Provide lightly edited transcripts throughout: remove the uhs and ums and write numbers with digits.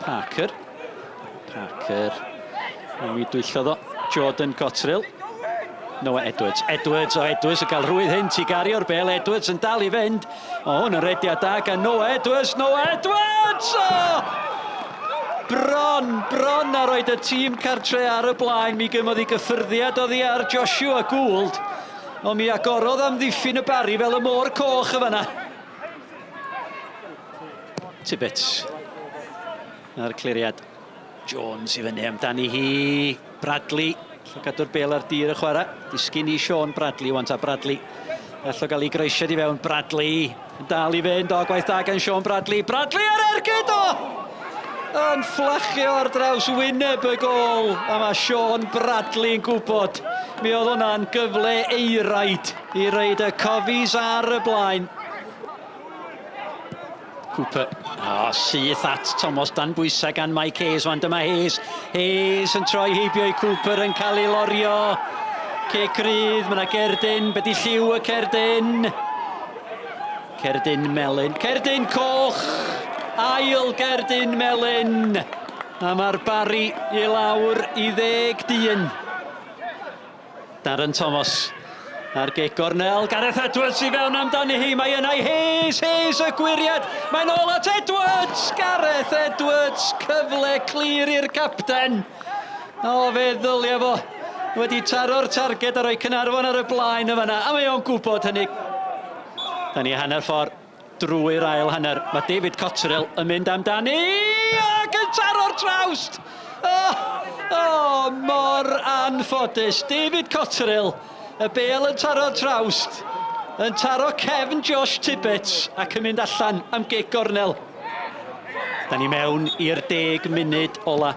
Parker. Parker. Mi dwyllodd o. Jordan Cotterill. Noah Edwards. Edwards, o Edwards yn cael rhwydd hynt i gario'r bel. Edwards yn dal i fynd. O, hwn yn rediad da gan Noah Edwards. Noah Edwards! O! Bron, bron a roed y tîm cartre ar y blaen. Mi gymodd i gyffyrddiad oddi ar Joshua Gould. Ond mi agorodd amddiffyn y Barri fel y môr coch y fanna. Tibbets. A'r cliriad. Jones i fyny amdani hi. Bradley. Allo gadw'r bel ar dir y chwarae. Disgyn i Sean Bradley wan ta Bradley. Allo gael ei groesiad i fewn. Bradley yn dal i fynd. O, gwaith da gan Sean Bradley. Bradley ar ergyd o! Yn fflachio ar draws wyneb y gol. A mae Sean Bradley yn gwybod. Mi oedd hwnna'n gyfle eiraid i roed y Cofis ar y blaen. Cooper. O, syth at Thomas dan bwysau gan Mike Hayes. Wan dyma Hayes. Hayes yn troi heibio i Cooper yn cael ei lorio. Cic rydd, mae yna gerdyn. Be di lliw y cerdyn? Cerdyn melyn. Cerdyn coch! Ail gerdyn melyn. A mae'r Barri i lawr i ddeg dyn. Darren Thomas ar gic gornel. Gareth Edwards i fewn amdani hi. Mae yna i Hayes. Hayes y gwyriad. Mae'n ôl at Edwards. Gareth Edwards. Cyfle clir i'r capten. O, fe ddylia fo. Wedi taro'r targed a rhoi Caernarfon ar y blaen yn fanna. A mae o'n gwybod hynny. Da ni hanner ffordd drwy'r ail hanner. Mae David Cotterill yn mynd amdani ac yn taro'r trawst! Oh, oh, mor anffodus. David Cotterill, y bêl yn taro'r trawst, yn taro cefn Josh Tibbets ac yn mynd allan am gic gornel. Da ni mewn i'r 10 munud ola.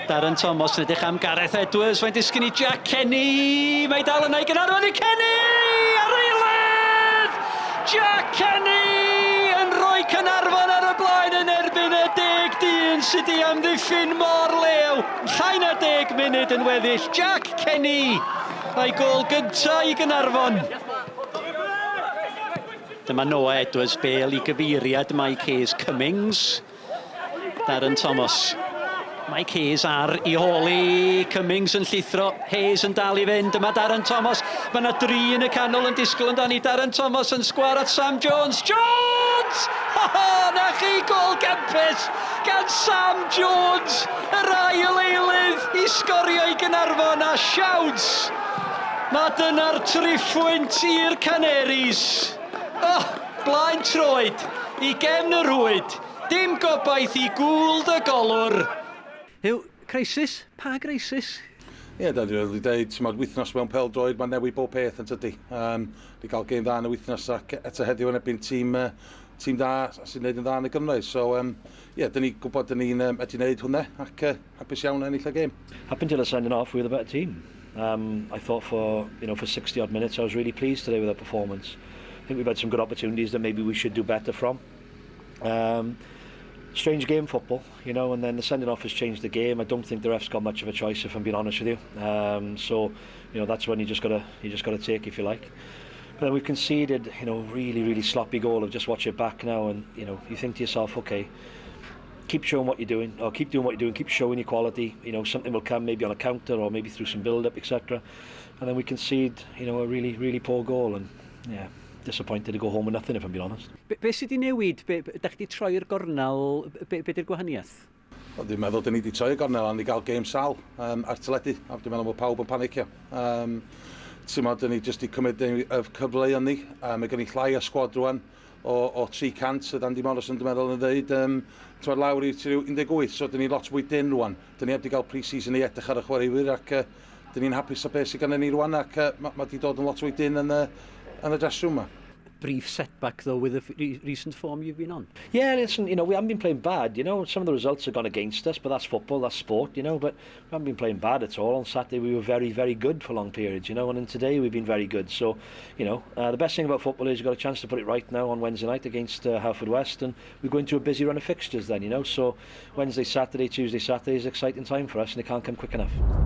Darren Thomas yn edrych am Gareth Edwards. Mae'n disgyn i Jack Kenny. Mae dal yna i Gaernarfon i Kenny! Ar eilydd! Jack Kenny yn rhoi Caernarfon ar y blaen yn erbyn y deg dyn sydd wedi amddiffyn mor lew. Llai na deg munud yn weddill. Jack Kenny a'i gôl gyntaf i Gaernarfon. Dyma Noah Edwards, bêl i gyfeiriad Mike Hayes Cummings. Darren Thomas. Mike Hayes ar i hôl i Cummings yn llithro. Hayes yn dal i fynd. Dyma Darren Thomas. Mae yna dri yn y canol yn disgwyl amdani. Darren Thomas yn sgwar at Sam Jones. Jones! Ho, ho, na chi gol gampus gan Sam Jones! Yr ail eilydd i sgorio i Gaernarfon a siawns! Mae dyna'r triphwynt i'r Canaries. Oh, blaen troed i gefn y rhwyd, dim gobaith i Gould y golwr. Huw, crisis? Pa grisis? Ie, da ni wedi dweud, ti'n wythnos mewn pêl-droed, mae'n newid bob peth yn tydi. Um, di gael gêm dda yn y wythnos ac eto heddiw yn erbyn tîm, uh, tîm da sy'n gwneud yn dda yn y Gymraeg. So, um, ie, yeah, dyn ni'n gwybod dyn ni'n um, wedi gwneud hwnna ac uh, hapus iawn ennill y gêm. Up until the sending off, we were the better team. Um, I thought for, you know, for 60 odd minutes, I was really pleased today with our performance. I think we've had some good opportunities that maybe we should do better from. Um, strange game football, you know, and then the sending off has changed the game. I don't think the ref's got much of a choice, if I'm being honest with you. Um, so, you know, that's when you just gotta you just gotta take, if you like. But then we've conceded, you know, really, really sloppy goal. I've just watched it back now, and you know, you think to yourself, okay, keep showing what you're doing, or keep doing what you're doing, keep showing your quality. You know, something will come maybe on a counter or maybe through some build-up, etc. And then we concede, you know, a really, really poor goal, and yeah, disappointed to go home with nothing, if I'm being honest. Be, be sydd wedi newid? Be, be, da chi wedi troi'r gornel? Be, be di'r gwahaniaeth? Wel, dwi'n meddwl dyn ni wedi troi'r gornel ond i gael gêm sal um, ar teledu, a dwi'n meddwl bod pawb yn panicio. Um, ti'n meddwl, dyn ni jyst wedi cymryd y cyfle i ni. Um, mae gen i llai o sgwad rwan o, o 300, sydd Andy Morrison dwi'n meddwl yn dweud, um, ti'n lawr i 18, so dyn ni lot mwy dyn rwan. Dyn ni heb wedi cael pre-season i edrych ar y chwaraewyr ac uh, dyn ni'n hapus o beth sydd gennym ni rwan ac uh, mae ma wedi dod yn lot fwy dyn yn y, yn y dressing room yma. Brief setback though with the re recent form you've been on. Yeah, listen, you know, we haven't been playing bad, you know. Some of the results have gone against us, but that's football, that's sport, you know. But we haven't been playing bad at all. On Saturday we were very, very good for long periods, you know, and then today we've been very good. So, you know, uh, the best thing about football is you've got a chance to put it right now on Wednesday night against uh, Hereford West, and we go into a busy run of fixtures then, you know. So Wednesday, Saturday, Tuesday, Saturday is an exciting time for us, and it can't come quick enough.